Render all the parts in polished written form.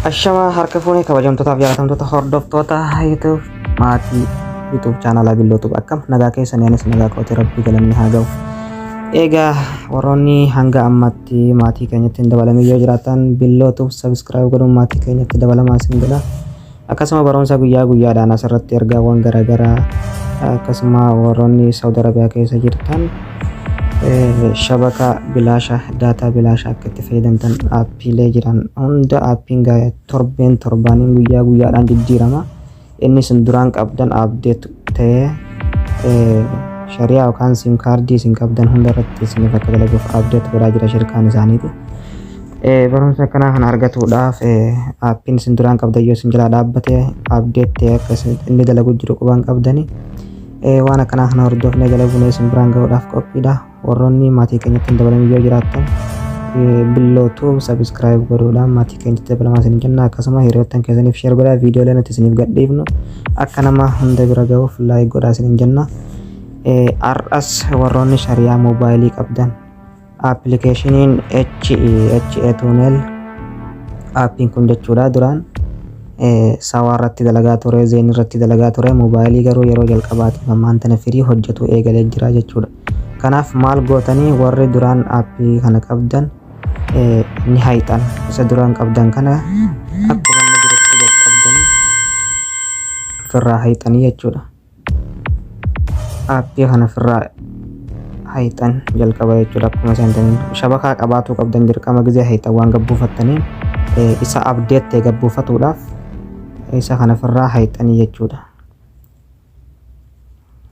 Ashamaa harka fuunee kabajamtootaaf jaalatamtoota hordoftoota YouTube maatii YouTube chaanaalaa Billootuuf akkam nagaa keessanii anis nagaa kooti rabbii galanni haa ga'u. Egaa warroonni hanga ammatti maatii keenyatti hin dabalamin yoo jiraatan Billootuuf subscribe godhuun maatii keenyatti dabalamaa isin godha. Akkasuma barumsa guyyaa guyyaadhaan asirratti ergaawwan garaagaraa akkasuma warroonni Saudi Arabiyaa keessa jirtan shabaka bilaasha daataa bilaasha akka itti fayyadamtan aappiilee jiran hunda aappiin torbeen torbaaniin guyyaa guyyaadhaan jijjiirama. Inni isin duraan qabdan update ta'ee shari'aa yookaan siim kaardii isin qabdan hunda irratti isiniif akka dalaguuf update godhaa jira shirkaan isaaniiti. Barumsa akkanaa kana argatuudhaaf aappiin isin duraan qabdan yoo isin jalaa dhaabbate update ta'ee akka inni dalagu jiru qubaan qabdani. Waan akkanaa kana hordofnee jala buunee isin biraan gahuudhaaf qophiidha. Warroonni maatii keenyatti hin dabalamin yoo jiraattan Billootuu subscribe godhuudhaan maatii keenyatti dabalamaa isin jenna. Akkasuma hiriyoottan keessaniif share godhaa viidiyoolee nuti isiniif gadhiifnu akka nama hunda bira gahuuf like godhaa isin jenna. Har'as warroonni shari'aa moobaayilii qabdan appilikeeshiniin HA Tunnel aappiin kun jechuudha duraan sawaa irratti dalagaa ture zeen irratti dalagaa ture moobaayilii garuu yeroo jalqabaatiif ammaan tana firii hojjetu eegalee jira jechuudha. Kanaaf maal gootanii warri duraan aappii kana qabdan ni hayxan isa duraan qabdan kana akkuma inni jirutti qaqqabdanii ofirraa hayxanii jechuudha. Aappii kana ofirraa hayxan jalqaba jechuudha akkuma seentaniin shabakaa qabaatuu qabdan dirqama gizee hayxan waan gabbuufattaniin isa update ta'e gabbuufatuudhaaf isa kana ofirraa hayxanii jechuudha.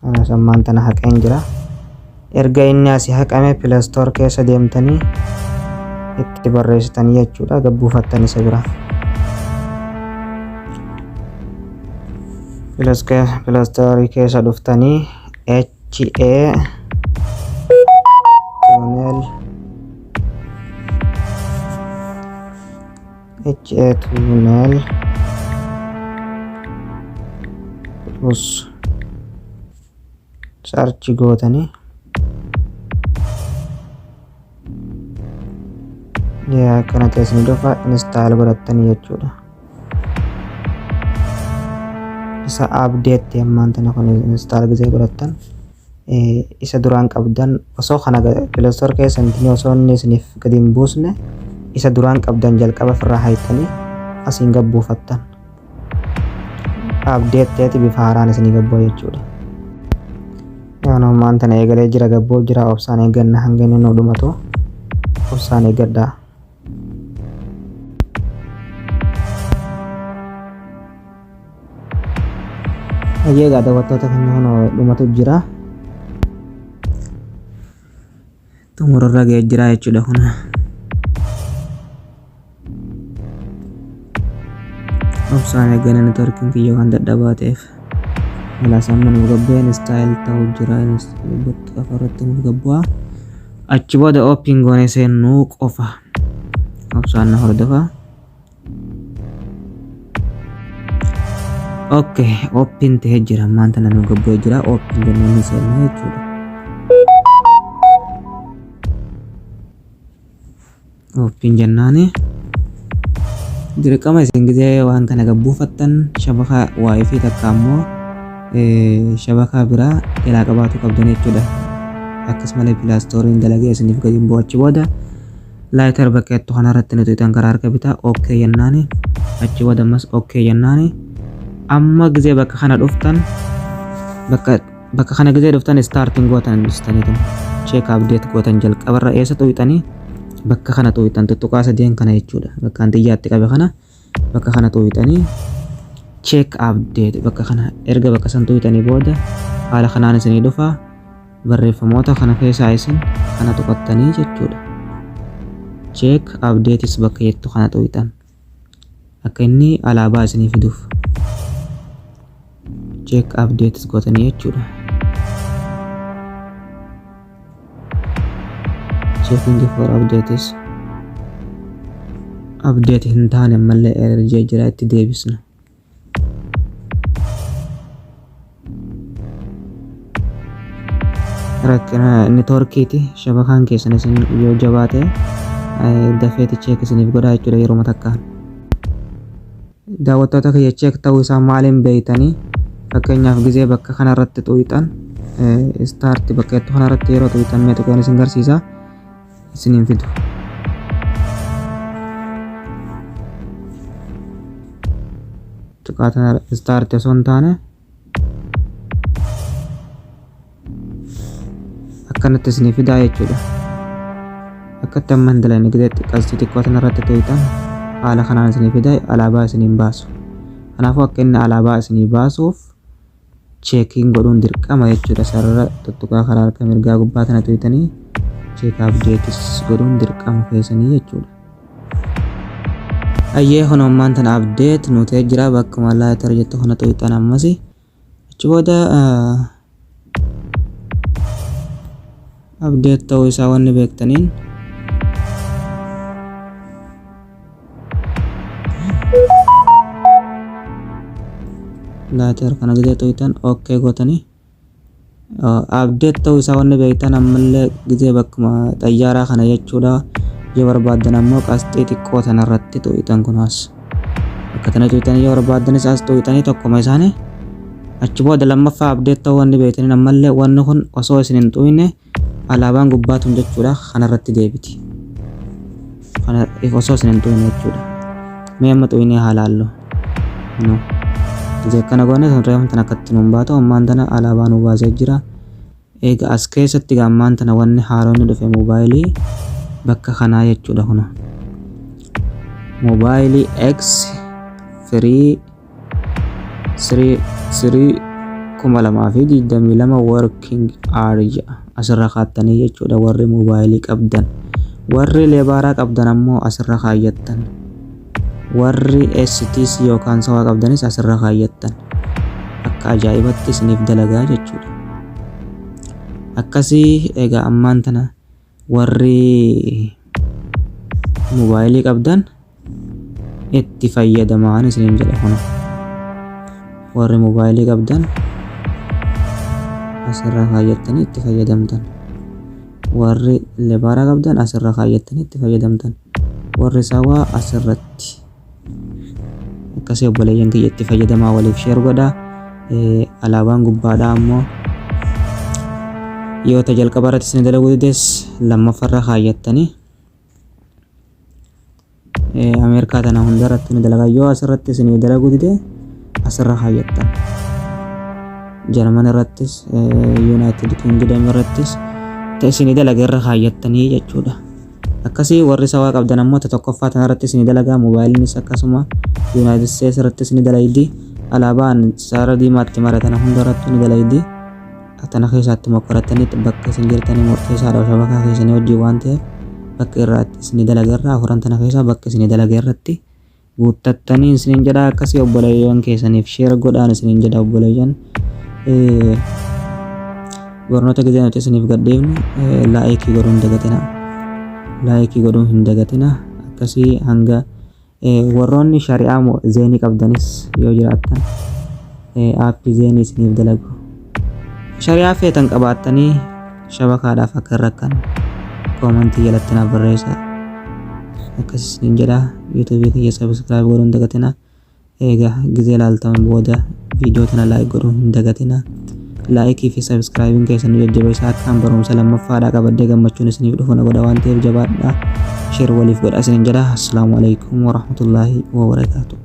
Kanas ammaan tana haqeen jira. Erga inni asii haqame Play Store keessa deemtanii itti barreessitanii jechuudha gabbuufattan isa bira. Play Store keessa dhuftanii HA Tunnel HA Tunnel plus search gootanii yaa akkana ta'e isin dhufa install godhattanii jechuudha. Isa update ammaan tana kun install gizee godhattan isa duraan qabdan osoo kana Play Store keessa hin osoo inni isiniif gadi hin buusne isa duraan qabdan jalqaba ofirraa hayxanii asiin gabbuufattan. Update ta'eeti bifa haaraan isinii gabboo jechuudha. Yoon ammaan tana eegalee jira gabboo jira obsaan eegganna hanga inni nu dhumatu obsaan eeggadhaa. Hayyee egaa daawwattoota keenya kunoo dhumatu jira. Xumurarra ga'ee jira jechuudha kun. Obsaan eegganna networkiin kiyya waan dadhabaa ta'eef. Kalaas amma nuuf gabbeen istaayil ta'uu jira. Afarratti nuuf gabbu'a. Achi booda open goonee seennuu qofa. Obsaan na hordofaa. Ok, open ta'ee jira. Ammaan tana nu gabbu'ee jira. Open jennee ni seenna jechuudha. Open jennaani dirqama isin gizee waan kana gabbuufattan shabakaa wifi takka ammoo shabakaa biraa jalaa qabaatu qabdan jechuudha. Akkasumallee Play Storeiin dalagee isiniif gadi hin bu'u achi booda later bakka jettu kanarratti nuti tuqxan karaa harka bitaa OK jennaani achi booda ammas OK jennaani amma gizee bakka kana dhuftan bakka bakka kana gizee dhuftan starting gootan dhistaniitu check update gootan jalqabarra eessa tuqxanii bakka kana tuqxan tuttuqaa sadeen kana jechuudha bakka xiyyaatti qabe kana bakka kana tuqxanii check update bakka kana erga bakka san tuqxanii booda haala kanaan isinii dhufa barreeffamoota kana keessaa isin kana tuqattanii jechuudha. Check updates bakka jettu kana tuqxan akka inni alaabaa isinii fiduuf check updates gootanii jechuudha. Checking for updates update hin taane ammallee error jira itti deebisna. Rakkina networkiiti shabakaan keessan isin yoo jabaa ta'e dafeeti check isiniif godhaa jechuudha yeroo takkaan. Daawwattoota kiyya, check ta'uu isaa maaliin beeytanii? Fakkeenyaaf, gizee bakka kanarratti xuyixan, start bakka jettu kanarratti yeroo xuyixan, mee tuqeen isin garsiisa, isiniin fidu. Tuqaa tana start osoo hin taane akkanatti isinii fidaa jechuudha. Akkatti amma hin dalane, gizee xiqqaastii xiqqoo tanarratti xuyixan haala kanaan isinii fida, alaabaa isiniin baasu. Kanaafuu akka inni alaabaa isinii baasuuf checkiin godhuun dirqama jechuudha. Sarara tuttuqaa karaa harka mirgaa gubbaa tana xuyixanii check updates godhuun dirqama keessanii jechuudha. Ayyee, kun ammaan tana update nu ta'ee jira. Bakkuma later jettu kana xuyixan ammasi. Achi booda update ta'uu isaa wanni beektaniin later kana gizee xuyixan okay gootanii, update ta'uu isaa wanni beektan ammallee gizee bakkuma xayyaaraa kana jechuudha. Yoo barbaaddan ammoo qasxii xiqqoo tanarratti xuyixan, kunaas akka tana xuyixanii, yoo barbaaddanis as xuyixanii, tokkuma isaanii. Achi booda lammaffaa update ta'uu wanni beektaniin ammallee wanni kun osoo isin hin xuyine alaabaan gubbaa tun jechuudha kanarratti deebiti. Kana osoo isin hin xuyine jechuudha. Mee amma xuyinee haa laallu. No. Gizee akkana goone sun reefum tana akkatti nuun baatu, ammaan tana alaabaa nu baasee jira. Egaa as keessatti ammaan tana wanni haaronni dhufe moobaayilii bakka kanaa jechuudha kuna. Moobaayilii X 3 3 3 2022 working are jedha, asirra kaattanii jechuudha warri moobaayilii qabdan. Warri Lebara qabdan ammoo asirra kaayyattan. Warri STC yookaan sawaa qabdanis asirra kaayyattan. Akka ajaa'ibatti isiniif dalagaa jechuudha. Akkasii egaa ammaan tana warri moobaayilii qabdan itti fayyadamaan isiniin jedha kuna. Warri moobaayilii qabdan asirra kaayyattanii itti fayyadamtan. Warri Lebara qabdan asirra kaayyattanii itti fayyadamtan. Warri sawaa asirratti. Akkasii obboleeyyan kiyya, itti fayyadamaa, waliif share godhaa. Alaabaan gubbaadhaa ammoo yoo ta jalqaba irratti isin dalaguu dides lammaffarra kaayyattanii Ameerikaa tana hunda irratti ni dalagaa. Yoo asirratti isin dalaguu dide asirra kaayyattan. Jarman irrattis, United Kingdom irrattis ta isin dalaga irra kaayyattanii jechuudha. Akkasii warri sawaa qabdan ammoo ta tokkoffaa tanarratti isin dalagaa. Moobaayiliinis akkasuma United States irrattis ni dalaydi. Alaabaan sarara diimaatti mare tana hunda irratti ni dalaydi. Tana keessaatti mokkorattanii bakka isin jirtanii murteessaadha shabakaa keessanii wajjin waan ta'eef, bakka irratti isin dalaga irraa afuran tana keessaa bakka isin dalaga irratti guuttattanii isiniin jedha. Akkasii obboleeyyan keessaniif share godhaan isiniin jedha. Obboleeyyan, barnoota gizee nuti isiniif gadhiifnu like godhuu hin dagatina, like godhuu hin dagatina. Akkasii hanga warroonni shari'aa Zain qabdanis yoo jiraattan, app Zain isiniif dalagu shari'aa feetan qabaattanii shabakaadhaaf akka hin rakkanne comment jalatti naaf barreessaa. Akkas isiniin jedha. YouTubeii kiyya subscribe godhuu hin dagatina. Egaa gizee laaltan booda viidiyoo tana like godhuu hin dagatina. Likeii fi subscribeiin keessan nu jajjabeessaa, akkaan barumsa lammaffaadhaa qabadhee gammachuun isiniif dhufu na godha waan ta'eef, jabaadhaa, share waliif godha isiniin jedha. Assalaamu alaikum warahmatullaahi wabarakaatuh.